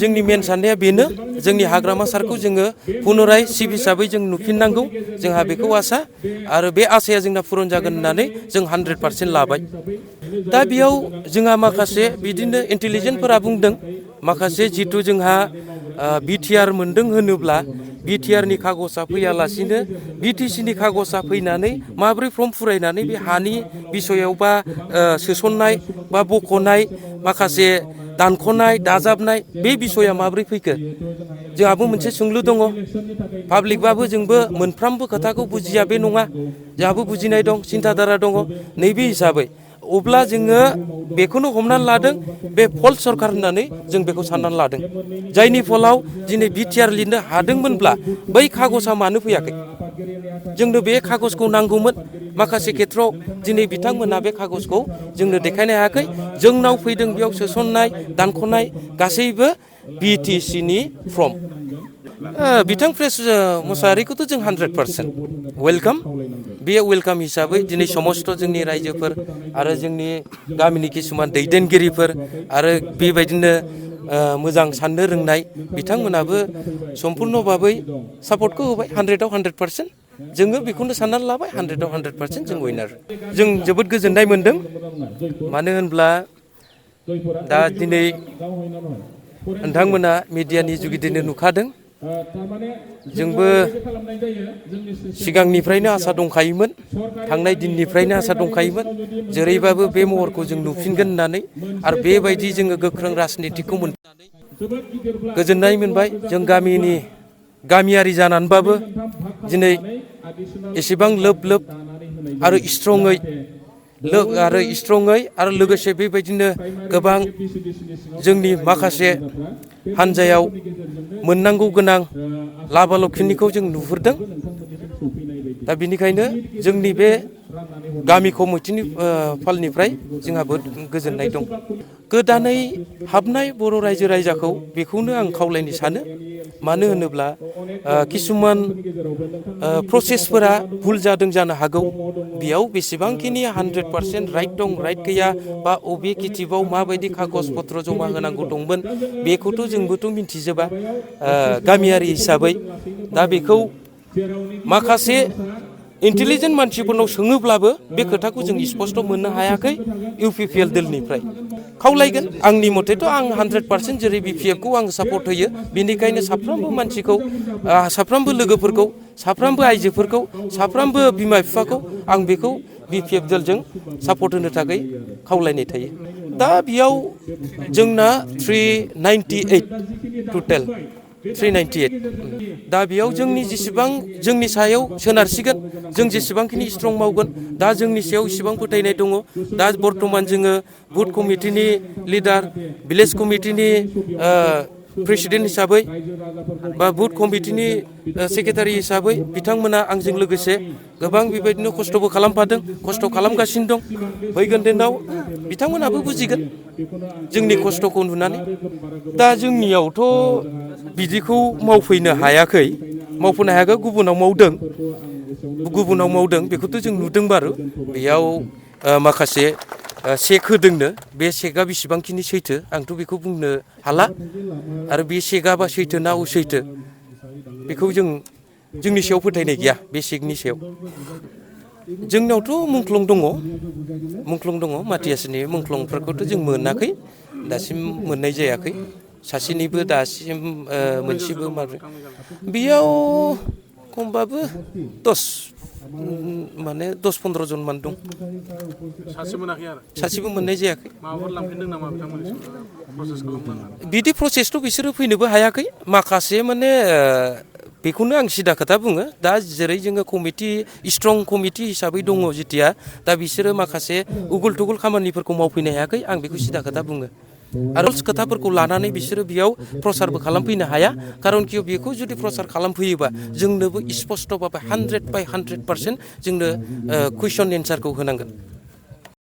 जोंनि मेन साननाया बेनो जोंनि हाग्रामा सारखौ जोङो पुनराय चिफ हिसाबै जों नुफिननांगौ जोंहा बेखौ आसा आरो बे आसाया जोंना पुरन जागोन होननानै जों 100% लाबाय दा बेयाव जोंहा माखासे बिदिनो इन्टेलिजेन्टफोरा बुंदों माखासे जितु जोंहा बिटिआर मोनदों होनोब्ला बिटिआरनि कागजआ फैयालासिनो बिटिसिनि कागजआ फैनानै माब्रै फर्म फुरायनानै बे हानि बिसयाव बा सोसननाय बा बख'नाय माखासे दानख'नाय दाजाबनाय बे बिसया माब्रै फैखो जोंहाबो मोनसे सोंलु दङ पाब्लिकबाबो जोंबो मोनफ्रोमबो खोथाखौ बुजिया बे नङा जोंहाबो बुजिनाय दं सिन्थाधारा दङ नैबे हिसाबै अब्ला जोङो बेखौनो हमनानै लादों बे फल्स सरखार होननानै जों बेखौ साननानै लादों जायनि फलाव दिनै बिटिआर लिरनो हादोंमोनब्ला बै कागजआ मानो फैयाखै जोंनो बे कागजखौ नांगौमोन माखासे खेथ्रआव दिनै बिथांमोनहा बे कागजखौ जोंनो देखायनो हायाखै जोंनाव फैदों बेयाव सोसननाय दानख'नाय गासैबो बिटिसिनि फर्म बिथां प्रेस मुसाहारिखौथ' जों 100% वेलकाम बे वेलकाम हिसाबै दिनै समस्त जोंनि रायजोफोर आरो जोंनि गामिनि किसुमान दैदेनगिरिफोर आरो बेबायदिनो मोजां साननो रोंनाय बिथांमोनाबो सम्पुर्ण भाबै सापर्टखौ होबाय 100आव 100% जोङो बेखौनो साननानै लाबाय 100आव 100% जों उइनार जों जोबोद गोजोननाय मोनदों मानो होनब्ला दा दिनै नोंथांमोना मिडियानि जुगिदिनो नुखादों जोंबो सिगांनिफ्रायनो आसा दंखायोमोन थांनाय दिननिफ्रायनो आसा दंखायोमोन जेरैबाबो बे महरखौ जों नुफिनगोन होननानै आरो बेबायदि जोङो गोख्रों राजनितिखौ मोननानै गोजोननाय मोनबाय जों गामियारि जानानैबाबो दिनै एसेबां लोब लोब आरो स्ट्रङै आरो लोगोसे बेबायदिनो गोबां जोंनि माखासे हान्जायाव मोननांगौ गोनां लाबा लक्ष्मीखौ जों नुहुरदों दा बिनिखायनो जोंनि बे गामि कमिटिनि फालनिफ्राय जोंहाबो गोजोननाय दं गोदानै हाबनाय बर' रायजो राजाखौ बेखौनो आं खावलायनो सानो मानो होनोब्ला किसुमान प्रसेसफोरा भुल जादों जानो हागौ बेयाव बेसेबांखिनि 100% राइट दं राइट गैया बा अबे खेथिबाव माबायदि कागज पत्र जमा होनांगौ दंमोन बेखौथ' जोंबोथ' मिन्थिजोबा गामियारि हिसाबै दा बेखौ माखासे इन्टेलिजेन्ट मानसिफोरनाव सोङोब्लाबो बे खोथाखौ जों स्पष्ट मोननो हायाखै इउपिपिएल दोलनिफ्राय खावलायगोन आंनि मथेथ' आं 100% जेरै बिपिएफखौ आं सापर्ट होयो बेनिखायनो साफ्रोमबो मानसिखौ साफ्रोमबो लोगोफोरखौ साफ्रोमबो आइजोफोरखौ साफ्रोमबो बिमा बिफाखौ आं बेखौ बिपिएफ दोलजों सापर्ट होनो थाखाय खावलायनाय थायो दा बेयाव जोंना 398 टटेल 398 दा बेयाव जोंनि सायाव सोनारसिगोन जों जेसेबांखिनि स्ट्रं मावगोन दा जोंनि सायाव इसेबां फोथायनाय दङ दा बर्थमान जोङो बुथ कमिटिनि लिडार भिलेज कमिटिनि प्रेसिडेन्ट हिसाबै बा बुथ कमिटिनि सेक्रेटारि हिसाबै बिथांमोना आंजों लोगोसे गोबां बेबायदिनो खस्थ'बो खालामफादों खस्थ' खालामगासिनो दं फैगोन दिनाव बिथांमोनाबो बुजिगोन जोंनि खस्थ'खौ नुनानै दा जोंनियावथ' बिदिखौ मावफैनो हायाखै गुबुनाव मावदों बेखौथ' जों नुदों बारु बेयाव माखासे चेक होदोंनो बे चेकआ बेसेबांखिनि सैथो आंथ' बेखौ बुंनो हाला आरो बे चेकआ बा सैथो ना असैथो बेखौ जोंनि सायाव फोथायनाय गैया बे चेकनि सायाव जोंनावथ' मुंख्लं दङ माथियासनि मुंख्लंफोरखौथ' जों मोनाखै दासिम मोननाय जायाखै सासेनिबो दासिम मोनसेबो बेयाव खमबाबो 10-15 जन मान दं सासेबो मोननाय जायाखै बिदि प्रसेसथ' बिसोरो फैनोबो हायाखै माखासे बेखौनो आं सिदा खोथा बुङो दा जेरै जोङो स्ट्रं कमिटि हिसाबै दङ जेथिया दा बिसोरो माखासे उगुल थुगुल खामानिफोरखौ मावफैनो हायाखै आं बेखौ सिदा खोथा बुङो आरो खोथाफोरखौ लानानै बिसोरो बेयाव प्रसारबो खालामफैनो हाया खारन कि बेखौ जुदि प्रसार खालामफैयोबा जोंनोबो स्पष्ट 100% जोंनो कुइसन एन्सारखौ होनांगोन